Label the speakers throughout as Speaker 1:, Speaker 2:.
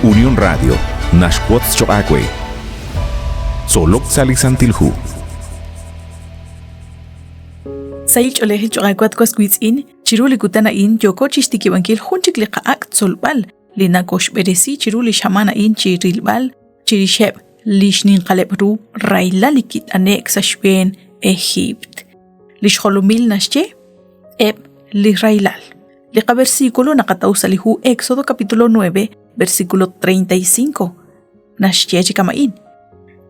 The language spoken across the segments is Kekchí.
Speaker 1: Unión Radio naxwotz choq' aawe. Tzolok sa' li Santil Hu.
Speaker 2: Sahil ch'oolejil choq' aawe at was wiitz'in, chiru li kutan a'in yooko chixtikib'ankil jun chik li qa'ak' tzolb'al li nakoxb'eresi chiru li xamaan a'in chi rilb'al chirixeb' li xninqaleb' ru rahilal li kit'ane'k sa' xb'een Ejiipt. Li xjolomil naxye eb' li rahilal. Li qaversículo naqataw sa' li hu Éxodo capítulo 9, versículo 35. Naxye chi kama'in.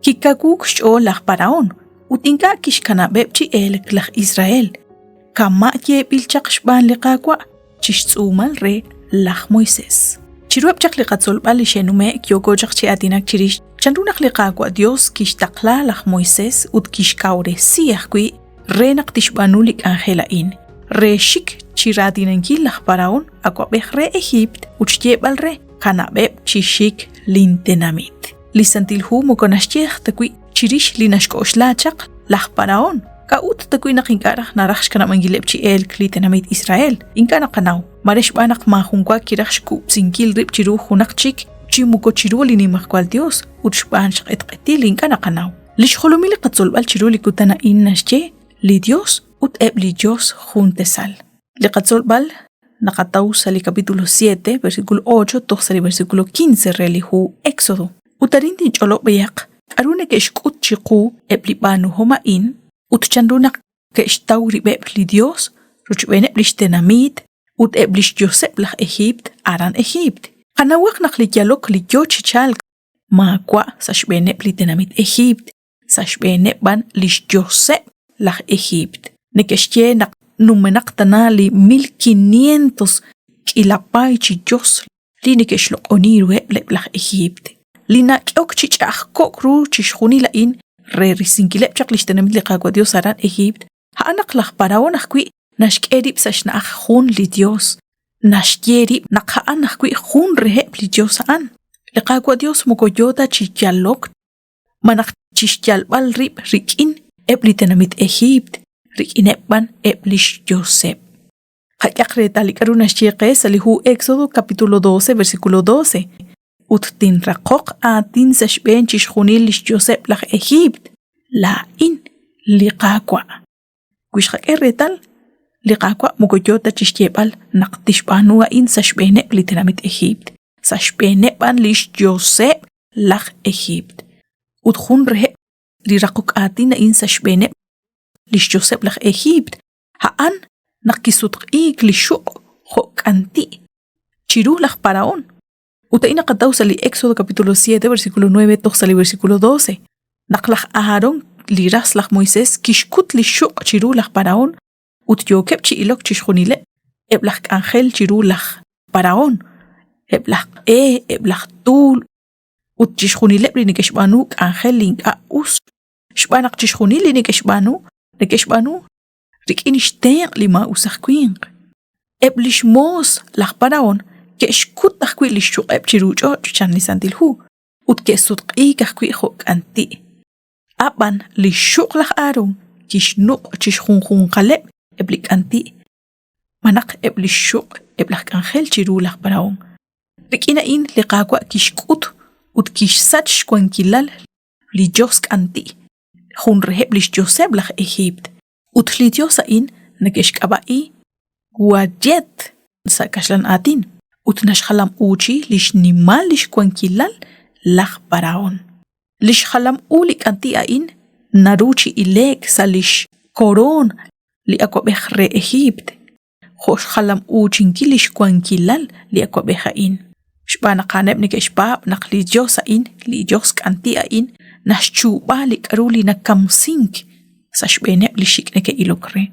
Speaker 2: Kikawuuk xch'ool laj Parahón ut ink'a' kixkanab'eb' chi elk laj Israel, kama' yeeb'il chaq xb'aan li Qaawa' chi xtz'uumal re laj Moisés. Chiruheb' chaq li qatzolb'al li xe'nume'k yooko chaq chi aatinak chirix chanru naq li Qaawa' Dios kixtaqla laj Moisés ut kixkawresi ajwi' re naq tixb'aanu li k'anjel a'in, re xik chi raatinankil laj Parahón, awab'ej re Ejiipt, ut xyeeb'al re, Kanab'eb' chi xik lintenamit. Li Santil Hu moko naxye aj ta wi' chirix li naxk'oxla chaq laj Parahón. K'a'ut tawi' naq ink'a' raj naraj xkanab'ankileb' chi elk li tenamit Israel? Ink'a' naqanaw. Mare xb'aan naq maajunwa kiraj xkub'sinkil rib' chiru junaq chik chi moko chiru li Nimajwal Yos ut xb'aan xq'etq'etil ink'a' naqanaw. Li xjolomil li qatzolb'al chiru li kutan a'in naxye li Yos ut eb' li yos jun tesal. Li qatzolb'al naqataw sa' li capítulo 7, versículo 8 toj sa' li versículo 15 re li hu Éxodo. Ut arin tinch'olob' b'ayaq k'aru neke'xk'ut chiqu eb' li b'aanuhom a'in ut chanru naq ke'xtaw rib'eb' li Yos rochb'eeneb' li xtenamit ut eb' li xyoseb' laj Ejiipt aran Ejiipt. Qanawaq naq li yalok li yo chi chalk maawa' sa' xb'eeneb' li tenamit Ejiipt, sa' xb'eeneb' b'an li xyoseb' laj Ejiipt. Neke'xye naq numenaq tana li 1500 k'iila paay chi yos li neke'xloq'oni ruheb' eb' laj Ejiipt. Li nak'ehok chi ch'a'ajko'k ru chixjunil a'in re risinkileb' chaq li xtenamit li Qaawa' Yos aran Ejiipt, a'an naq laj Parahón ajwi' naxk'e rib' sa' xna'aj jun li yos, naxye rib' naq a'an ajwi' jun reheb' li yos a'an. Li Qaawa' Yos moko yo ta chi yalok malaj chi xyalb'al rib' rik'in eb' li tenamit Ejiipt, rik'ineb' b'an eb' li xyoseb'. Qak'ehaq reetal li k'aru naxye qe sa' li hu Éxodo capítulo 12 versículo 12. Ut tinraqoq aatin sa' xb'een chixjunil li xyoseb' laj Ejiipt, laa'in li Qaawa'. Wi xqak'e reetal, li Qaawa' moko yo ta chi xyeeb'al naq tixb'aanu a'in sa' xb'eeneb' li tenamit Ejiipt, sa' xb'eeneb' b'an li xyoseb' laj Ejiipt. Ut jun reheb' li raqok aatin a'in sa' xb'eeneb' li xyoseb' laj Ejiipt, a'an naq kisutq'iik li xuq' jo' k'anti' chiru laj Parahón. Ut a'in naqataw sa' li Éxodo capítulo 7 versículo 9 toj sa' li versículo 12. Naq laj Aharón, li ras laj Moisés, kixkut li xuq' chiru laj Parahón ut yookeb' chi ilok chixjunileb' eb' laj k'anjel chiru laj Parahón, eb' laj q'e, eb' laj tuul ut chixjunileb' li neke'xb'aanu k'anjel li ink'a' us xb'aan naq chixjunil li neke'xb'aanu, neke'xb'aanu rik'in xtenq' li maa'us aj winq. Eb' li xmoos laj Parahón ke'xkut ajwi' li xxuq'eb' chiru ch'och' chan li Santil Hu ut ke'sutq'iik ajwi' jo' k'anti'. Ab'an li xxuq' laj Aarón kixnuq' chi xjunjunqaleb' eb' li k'anti' malaj eb' li xxuq' eb' laj k'anjel chiru laj Parahón. Rik'in a'in li Qaawa' kixk'ut ut kixsach xwankilal li yos k'anti', jun reheb' li xyoseb' laj Ejiipt. Ut li yos a'in neke'xk'ab'a'i Wayet sa' kaxlan aatin ut naxjalam'uuchi li xnimal li xwankilal laj Parahón. Li xjalam u li k'anti' a'in naru chi ile'k sa' li xkoroon li awab'ej re Ejiipt, jo' xjalam'uuchinkil li xwankilal li awab'ej a'in. Xb'aan naq a'aneb' neke'xpaab' naq li yos a'in, li yos k'anti' a'in, naxchuub'a li k'aru li nakamsink sa' xb'eeneb' li xik' neke'ilok re.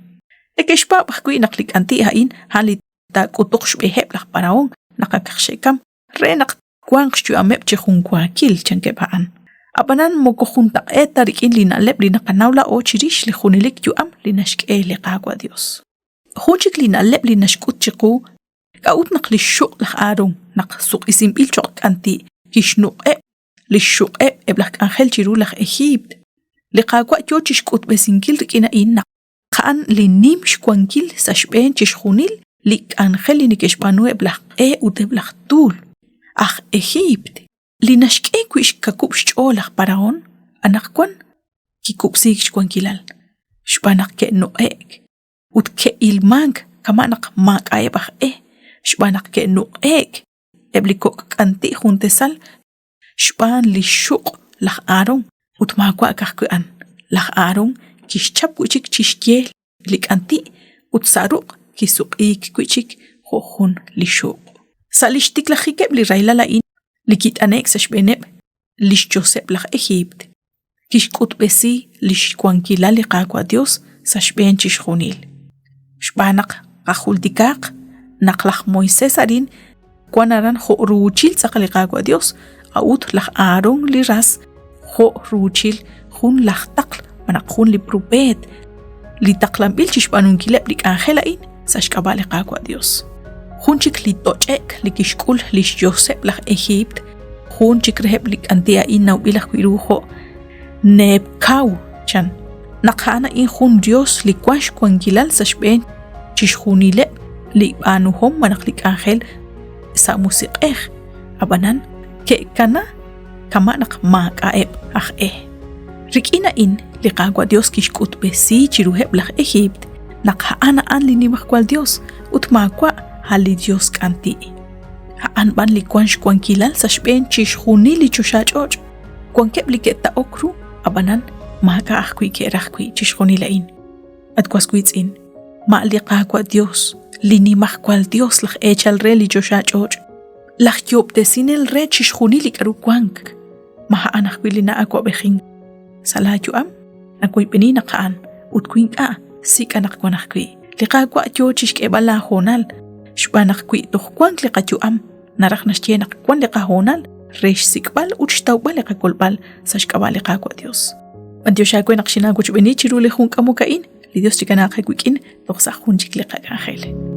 Speaker 2: Neke'xpaab' ajwi' naq li k'anti' a'in a'an li taak'utuq xb'eheb' laj Parahón naq akaq xe'kamk re naq twanq xyu'ameb' chi junwaakil, chankeb' a'an. Ab'anan moko juntaq'eet ta rik'in li na'leb' li naqanaw laa'o chirix li junelik yu'am li naxk'e li Qaawa' Dios. Jun chik li na'leb' li naxk'ut chiqu k'a'ut naq li xxuq' laj Aarón naq suq'isinb'il cho'q k'anti' kixnuq'eb' li xxuq'eb' eb' laj k'anjel chiru laj Ejiipt. Li Qaawa' yo chi xk'utb'esinkil rik'in a'in naq a'an li nim xwankil sa' xb'een chixjunil li k'anjel li neke'xb'aanu eb' laj q'e ut eb' laj tuul. aj Ejiipt li naxk'e wi' xkakub' xch'ool laj Parahón, anaqwan kikub'siik xwankilal, xb'aan naq ke'nuq'e'k ut ke'ilmank kama' naq maak'a'eb' aj e, xb'aan naq ke'nuq'e'k eb' li kok' k'anti' jun tesal xb'aan li xxuq' laj Aarón ut maawa' ka'ajwi' a'an. Laj Aarón kixchap wi' chik chi xye li k'anti' ut sa' ruq' kisuq'iik wi' chik jo' jun li xuq'. Sa' li xtiklajikeb' li rahilal a'in li kit'ane'k sa' xb'eeneb' li xyoseb' laj Ejiipt, kixk'utb'esi li xwankilal li Qaawa' Yos sa' xb'een chixjunil. Xb'aan naq qajultikaaq naq laj Moisés arin wank aran jo' ruuchil tz'aqal li Qaawa' Yos, a'ut laj Aharón li ras jo' ruuchil jun laj taql malaj jun li propeet li taqlanb'il chi xb'aanunkileb' li k'anjel a'in sa' xk'ab'a' li Qaawa' Yos. Jun chik li toch'e'k li kixk'ul li xyoseb' laj Ejiipt, jun chik reheb' li k'anti' a'in nawb'il ajwi' ru jo' Nebkaw, chan, naq a'an a'in jun yos li wank xwankilal sa' xb'een chixjunileb' li b'aanuhom malaj li k'anjel sa' musiq'ej, ab'anan ke'kana kama' naq maak'a'eb' aj e. Rik'in a'in, li Qaawa' Dios kixk'utb'esi chiruheb' laj Ejiipt naq a'an a'an li Nimajwal Dios ut maawa' a' li Dios k'anti'. A'an b'an li wank xwankilal sa' xb'een chixjunil li choxach'och'. Wankeb' li ke'ta'ok ru, ab'anan maak'a' ajwi' ke'raj wi' chixjunil a'in. At was wiitz'in, ma li Qaawa' Dios, li Nimajwal Dios laj eechal re li choxach'och', laj yoob'tesinel re chixjunil li k'aru wank, ma a'an ajwi' li na'awab'ejink sa' laayu'am? Nawoyb'eni naq a'an, ut wi ink'a', sik' anaqwan ajwi'. Li Qaawa' yoo chixk'eeb'al laahoonal, xb'aan naq wi toj wank li qayu'am, naraj naxye naq wank li qahoonal re xsik'b'al ut xtawb'al li qakolb'al sa' xk'ab'a' li Qaawa' Dios. B'antiox aawe naq xinaawochb'eeni chiru li jun k'amok a'in, li Dios chikanaaq aawik'in toj sa' jun chik li qak'anjel.